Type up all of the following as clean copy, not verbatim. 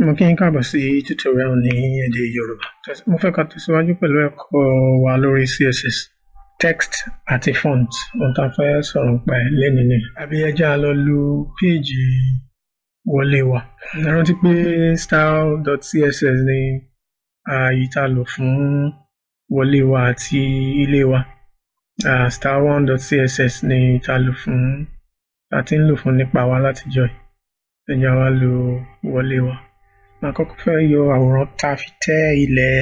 Mo kí yín káàbọ̀ sí tutorial ní èdè Yorùbá. Mo fẹ́ ká tẹ̀síwájú pẹ̀lú ẹ̀kọ́ wa lórí CSS, text àti font. Ohun tá a fẹ́ sọ̀rọ̀ nípa ẹ̀ lénìí ni. Àbí ẹ jẹ́ á lọ lu péèjì wọlé wa. Ẹ rántí pé style.css ni èyí tá a lò fún wọlé wa àti ilé wa. Style1.css ni tá a lò fún tá a ti ń lò fún nípa wa látijọ́ yìí. Ẹ jẹ́ á wá lo wọlé wa. Màá kọ́kọ́ fẹ́ yọ àwòrán tá a fi tẹ́ ilẹ̀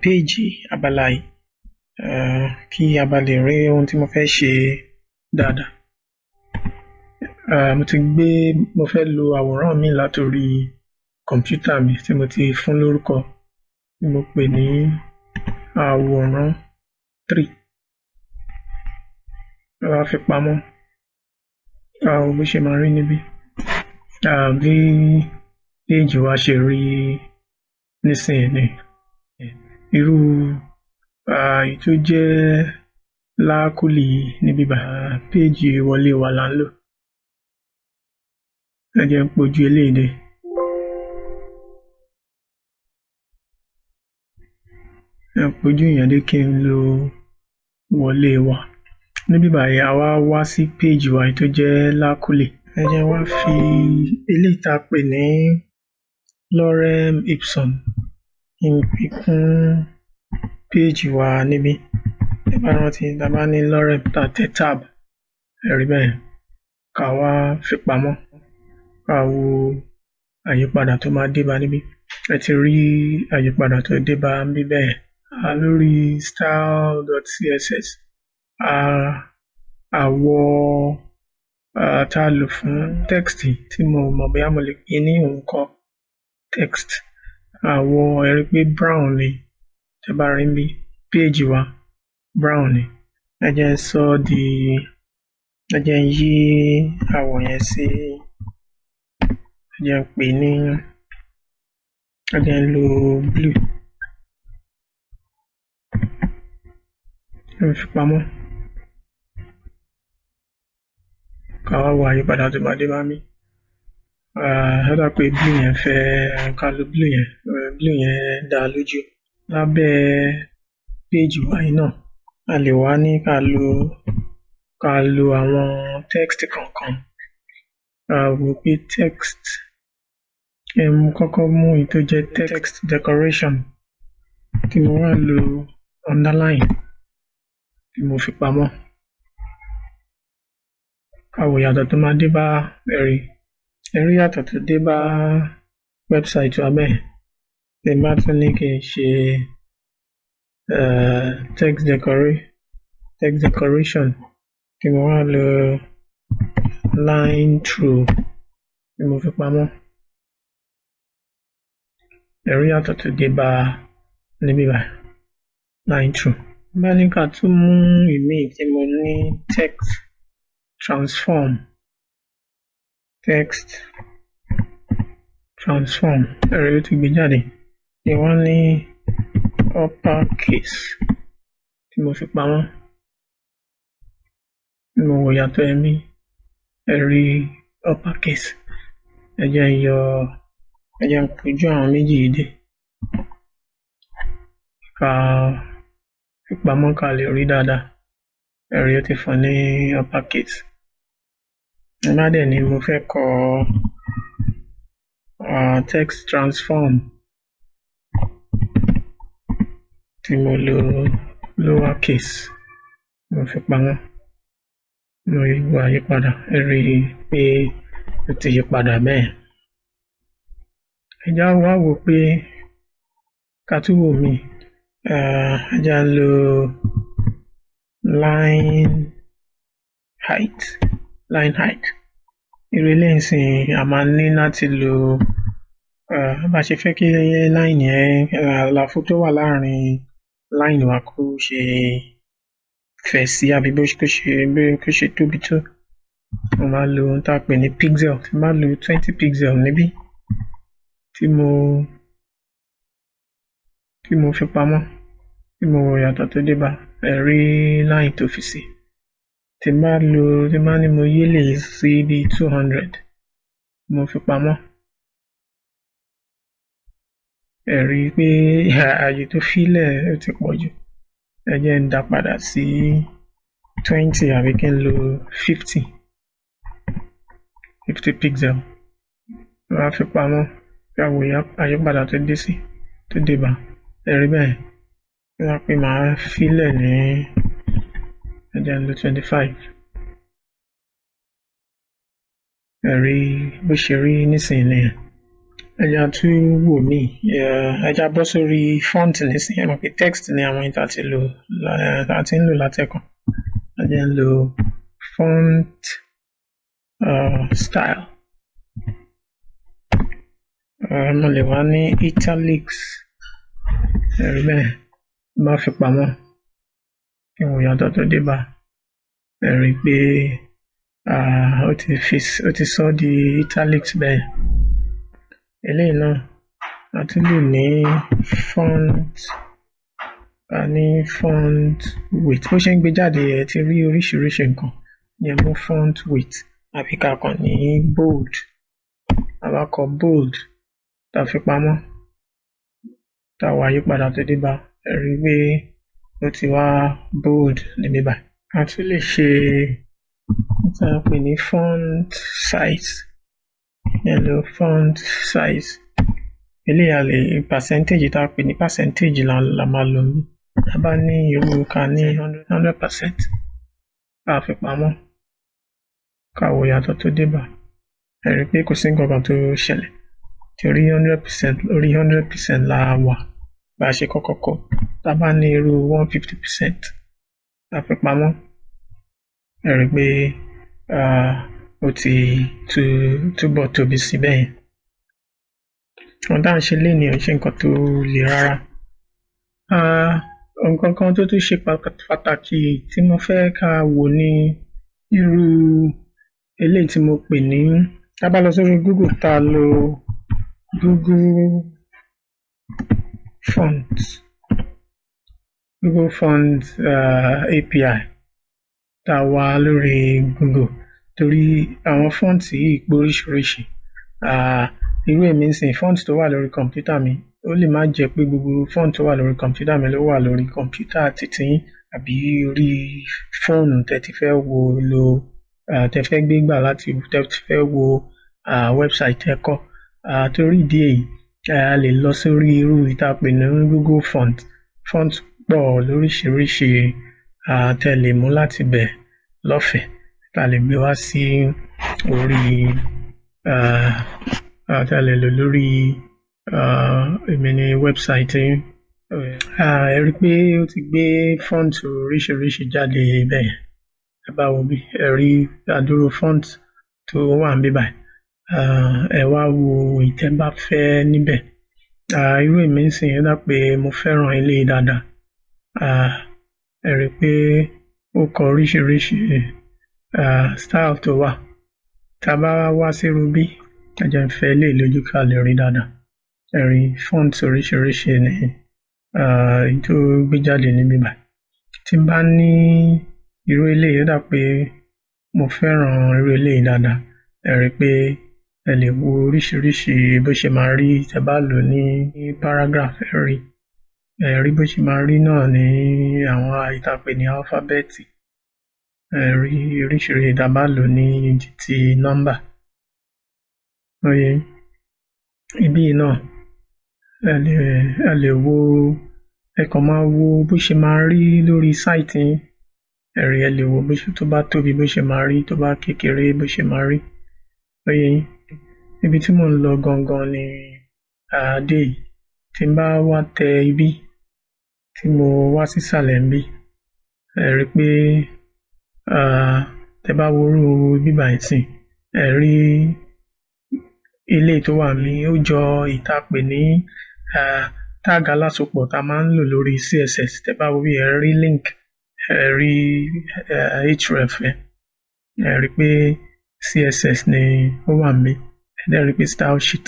péèjì abala yìí kí a bá lè rí ohun tí mo fẹ́ ṣe dáadáa. Mo ti gbé mo fẹ́ lo àwòrán míì látorí kọ̀m̀pútà mi tí mo ti fún lórúkọ tí mo pè ní àwòrán 3. Mo wá fi pamọ́. Ká wo bó ṣe máa rí níbí. Bí péèjì wa ṣe rí nísìnyí ni. Irú èyí tó jẹ́ lákùlì yìí níbí báyìí, péèjì wọlé wa là ń lò. Ẹ jẹ́ n pojú eléyìí dé. Ẹ pojú ìyẹn dé kí n lo wọlé wa. Níbí báyìí a wá wá sí péèjì wa èyí tó jẹ́ lákùlì. Ẹ jẹ́ n wá fi eléyìí tá a pè ní lorem ipsum kí n fi kún péèjì wa níbí. Tẹ́ bá rántí tá a bá ní lorem tá a tẹ tab, ẹ rí bẹ́yẹn. Ká wá fi pamọ́. Ká wo àyípadà tó máa dé bá níbí. Ẹ ti rí àyípadà tó dé bá níbí bẹ́yẹn. Lórí style.css, àwọ̀ tá a lò fún text tí mo mọ̀ bóyá mo lè pè ní òǹkọ text. Àwọ̀ ẹ rí pé brown ni. Tẹ́ bá rí níbí, péèjì wa brown ni. Ẹ jẹ́ n sọ́ di ẹ jẹ́ n yí àwọ̀ yẹn sí ẹ jẹ́ n pè ní ẹ jẹ́ n lo blue. Ẹ fi pamọ́. Ká wá wo àyípadà tó máa dé bá níbí. Ó dà pé blue yẹn fẹ́ ká lo blue yẹn. Blue yẹn dáa lójú. Lábẹ́ péèjì wa yìí náà, a lè wá ní ká lo àwọn text kọ̀ọ̀kan. Ká wò pé text ẹ mú kọ́kọ́ mú èyí tó jẹ́ text decoration tí mo wá lo underline tí mo fi pamọ́. Ká wo ìyàtọ̀ tó máa dé bá ẹ rí. Ẹ rí ìyàtọ̀ tó dé bá website wa bẹ́ẹ̀. Tí n bá tún ní kí n ṣe text decoration tí mo wá lo line through tí mo fi pamọ́. Ẹ rí ìyàtọ̀ tó dé bá níbí báyìí, line through. Tí n bá ní ká tún mú ìmíì tí mo ní text transform, text transform, ẹ rí ó ti gbé jáde. Kí n wá ní upper case tí mo fi pamọ́. Tí mo wo ìyàtọ̀ ẹ̀ níbí, ẹ rí upper case. Ẹ jẹ́ n yọ ẹ jẹ́ n pojú àwọn méjì yìí dé. Ká fi pamọ́ ká lè rí dáadáa. Ẹ rí ó ti fún ní upper case. Tí n bá dẹ̀ ní mo fẹ́ kọ text transform tí mo lo lower case mo fi pamọ́. Mo wo àyípadà, ẹ rí pé ó ti yí padà bẹ́ẹ̀. Ẹ jẹ́ á wá wò pé ká tún wò míì. Ẹ jẹ́ á lo line height, line height. Irú eléyìí nísìnyí a máa ní láti lo bá ṣe fẹ́ kí line yẹn àlàfo tó wà láàrin line wa kó ṣe fẹ̀ sí àbí bó ṣe bí kó ṣe tóbi tó. Mo máa lo ohun tá a pè ní pixel. Tí n bá lo 20 pixel níbí tí mo fi pamọ́, tí mo wo ìyàtọ̀ tó dé bá, ẹ rí line tó fi sí. Tí n bá lo tí n bá ní mo yí eléyìí sí bí 200 mo fi pamọ́. Ẹ rí i pé ààyè tó fílẹ̀ ó ti pọ̀ jù. Ẹ jẹ́ n dá padà sí 20 àbí kí n lo 50 pixel. Wá fi pamọ́ kí a wo àyípadà tó dé sí tó dé bá. Ẹ rí bẹ́ẹ̀. Ó dà pé màá fílẹ̀ ní, ẹ jẹ́ n lo 25. Ẹ rí bó ṣe rí nísìnyí nìyẹn. Ẹ jẹ́ á tún wò míì. Ẹ jẹ́ á bọ́ sórí font nísìnyí. Ẹ mọ̀ pé text ni àwọn èyí tá ti lò tá ti ń lò látẹ̀ẹ̀kan. Ẹ jẹ́ n lo font style. Mo lè wá ní italics. Ẹ rí bẹ́ẹ̀. Bá fi pamọ́ kí n wo ìyàtọ̀ tó dé bá. Ẹ rí i pé ó ti sọ di italics bẹ́ẹ̀. Eléyìí náà a tún lè ní font, a ní font weight. Bó ṣe ń gbé jáde ẹ ti rí oríṣiríṣi nǹkan. Ìyẹn mú font weight àbí ká kàn ní bold. Tá bá kọ bold, tá fi pamọ́, tá wo àyípadà tó dé bá, ẹ rí i pé ó ti wá bold níbí báyìí. A tún lè ṣe ohun tí a pè ní font size. Ẹ lo font size. Eléyìí a lè percentage tá a pè ní percentage la máa lò níbí. Tá bá ní irú ká ní 100%, ká fi pamọ́, ká wo ìyàtọ̀ tó dé bá. Ẹ rí i pé kò sí nǹkan kan tó ṣẹlẹ̀. Torí 100%, orí 100% la wà bá a ṣe kọ́kọ́ kọ. Tá bá ní irú 150%, ká fi pamọ́, ẹ rí i pé ó ti túbọ̀ tóbi sí bẹ́ẹ̀ yẹn. Ohun tá à ń ṣe lénìí ò ń ṣe nǹkan tó le rárá. Nǹkan kan tó tún ṣe pàtàkì tí mo fẹ́ ká wò ni irú eléyìí tí mo pè ní, tá bá lọ sórí Google tá lo Google Font, Google Font API tá wá lórí Google, torí àwọn font yìí pé oríṣiríṣi. Irú èmi nísìnyí, font tó wà lórí kọ̀m̀pútà mi, ó lè má jẹ́ pé gbogbo font tó wà lórí kọ̀m̀pútà mi ló wà lórí kọ̀m̀pútà tiyín àbí orí fóònù tẹ́ ti fẹ́ wo lo tẹ́ fẹ́ gbé gbà láti tẹ́ ti fẹ́ wo website tẹ́ kọ́. Torí ìdí èyí, a lè lọ sórí irú èyí tá a pè ní Google Font. Font pọ̀ lóríṣiríṣi tẹ́ lè mú láti bẹ̀ lọ́fẹ̀ẹ́, tá lè gbé wá sí orí tá lè lò lórí èmi ní website yín. Ẹ rí i pé ó ti gbé font oríṣiríṣi jáde bẹ́ẹ̀. Ẹ bá wo bí ẹ rí adúrú font tó wà níbí báyìí. Ẹ wá wo èyí tẹ́ bá fẹ́ níbẹ̀. Irú èmi nísìnyí, ó dà pé mo fẹ́ràn eléyìí dáadáa. Ẹ rí i pé ó kọ oríṣiríṣi style tó wà. Tá bá wá sírú bí, ẹ jẹ́ n fẹ́ eléyìí lójú ká lè rí dáadáa. Ẹ rí font oríṣiríṣi ní èyí tó gbé jáde níbí báyìí. Tí n bá ní irú eléyìí, ó dà pé mo fẹ́ràn irú eléyìí dáadáa. Ẹ rí i pé ẹ lè wo oríṣiríṣi bó ṣe máa rí tẹ́ bá lò ní paragraph. Ẹ rí, ẹ rí bó ṣe máa rí náà ní àwọn èyí tá a pè ní alphabet. Ẹ rí oríṣiríṣi tá bá lò ní ti nọ́mbà. Ó yé yín. Ibí yìí náà ẹ lè wo, ẹ kàn máa wo bó ṣe máa rí lórí site yín. Ẹ rí, ẹ lè wo bó ṣe tó bá tóbi bó ṣe máa rí, tó bá kékeré bó ṣe máa rí. Ó yé yín. Ibi tí mò ń lọ gangan ni dé yìí. Tí n bá wá tẹ ibí, tí mo wá sísàlẹ̀ ńbí, ẹ rí pé tẹ́ bá wo irú ibí báyìí nísìnyí, ẹ rí eléyìí tó wà níbí, ó jọ èyí tá a pè ní tag alásopọ̀ tá a máa ń lò lórí CSS. Tẹ́ bá wo bí, ẹ rí link, ẹ rí href yẹn, ẹ rí pé CSS ni ó wà níbí. Ẹ dẹ̀ rí pé style sheet.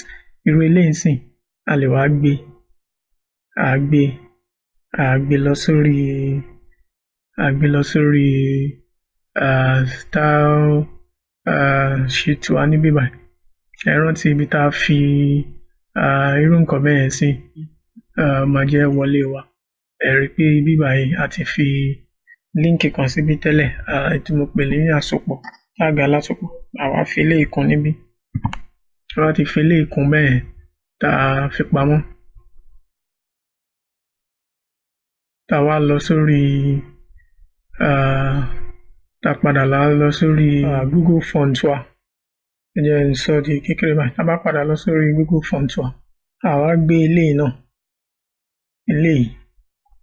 Irú eléyìí nísìnyí, a lè wá gbé, à gbé lọ sórí, à gbé lọ sórí style sheet wa níbí báyìí. Ẹ rántí ibi tá a fi Irú nǹkan bẹ́yẹn sì máa jẹ́ wọlé wa. Ẹ rí pé ibí báyìí a ti fi link kan síbí tẹ́lẹ̀, tí mo pè ní àsopọ̀, tag alásopọ̀. Àwa fi eléyìí kún níbí. Tá bá ti fi eléyìí kún bẹ́yẹn, tá a fi pamọ́, tá a wá lọ sórí, tá a padà lọ sórí Google Font wa. Ẹ jẹ́ n sọ́ di kékeré báyìí. Tá a bá padà lọ sórí Google Font wa, àwa gbé eléyìí náà, eléyìí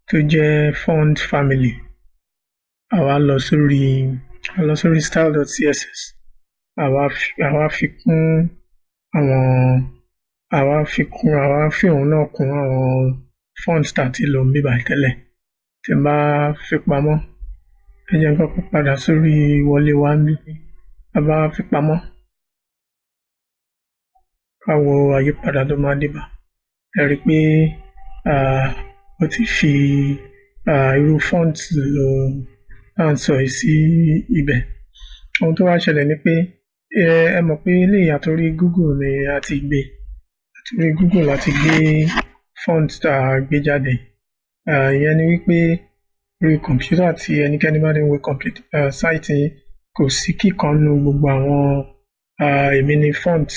tó jẹ́ font family, àwa lọ sórí style.css, àwa fi kún àwọn, àwa fi kún, àwa fi òun náà kún àwọn font tá a ti lò níbí báyìí tẹ́lẹ̀. Tí n bá fi pamọ́, ẹ jẹ́ n kọ́kọ́ padà sórí wọlé wa níbí. Tá a bá fi pamọ́, ká wo àyípadà tó máa dé bá. Ẹ rí pé ó ti fi irú font tá à ń sọ yìí sí ibẹ̀. Ohun tó wá ṣẹlẹ̀ ni pé ẹ mọ̀ pé eléyìí àtorí Google ni a ti gbé. Àtorí Google la ti gbé font tá a gbé jáde. Ìyẹn ni wípé orí kọ̀m̀pútà tí ẹnikẹ́ni bá ti ń wo site yín, kò sí kíkan nínú gbogbo àwọn èmi ni font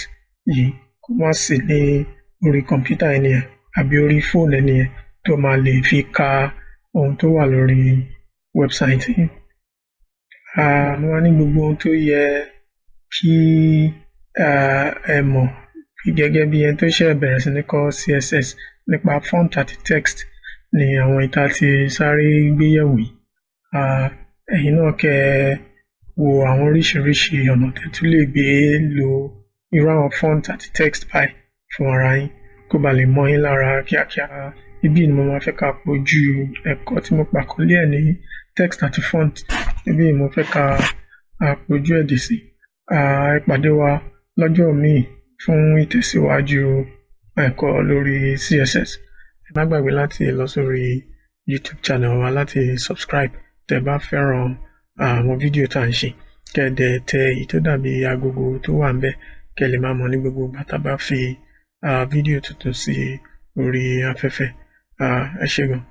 yìí kó má sí ní orí kọ̀m̀pútà ẹni yẹn àbí orí fóònù ẹni yẹn tó máa lè fi ka ohun tó wà lórí website yín. Mo wá ní gbogbo ohun tó yẹ kí ẹ mọ̀ gẹ́gẹ́ bí ẹni tó ṣẹ̀ bẹ̀rẹ̀ sí ní kọ́ CSS nípa font àti text ni àwọn ìta ti sáré gbé yẹ̀wò yìí. Ẹ̀yin náà kẹ́ ẹ wo àwọn oríṣiríṣi ọ̀nà tẹ́ tún lè gbé lo irú àwọn font àti text báyìí fún ara yín kó ba lè mọ́ yín lára kíákíá. Ibí ni mo máa fẹ́ ká pojú ẹ̀kọ́ tí mo pàkọ́lé ẹ̀ ní text àti font. Ibí ni mo fẹ́ ká pojú ẹ̀ dé sí. Ẹ pàdé wa lọ́jọ́ míì fún ìtẹ̀síwájú ẹ̀kọ́ lórí CSS. Ẹ má gbàgbé láti lọ sórí YouTube channel wa láti subscribe tẹ́ bá fẹ́ràn àwọn fídíò tá à ń ṣe. Kẹ́ ẹ dẹ̀ tẹ èyí tó dàbí agogo tó wà ńbẹ̀ kẹ́ ẹ lè máa mọ̀ ní gbogbo ìgbà tá a bá fi fídíò tuntun sí orí afẹ́fẹ́. Ẹ ṣé gan.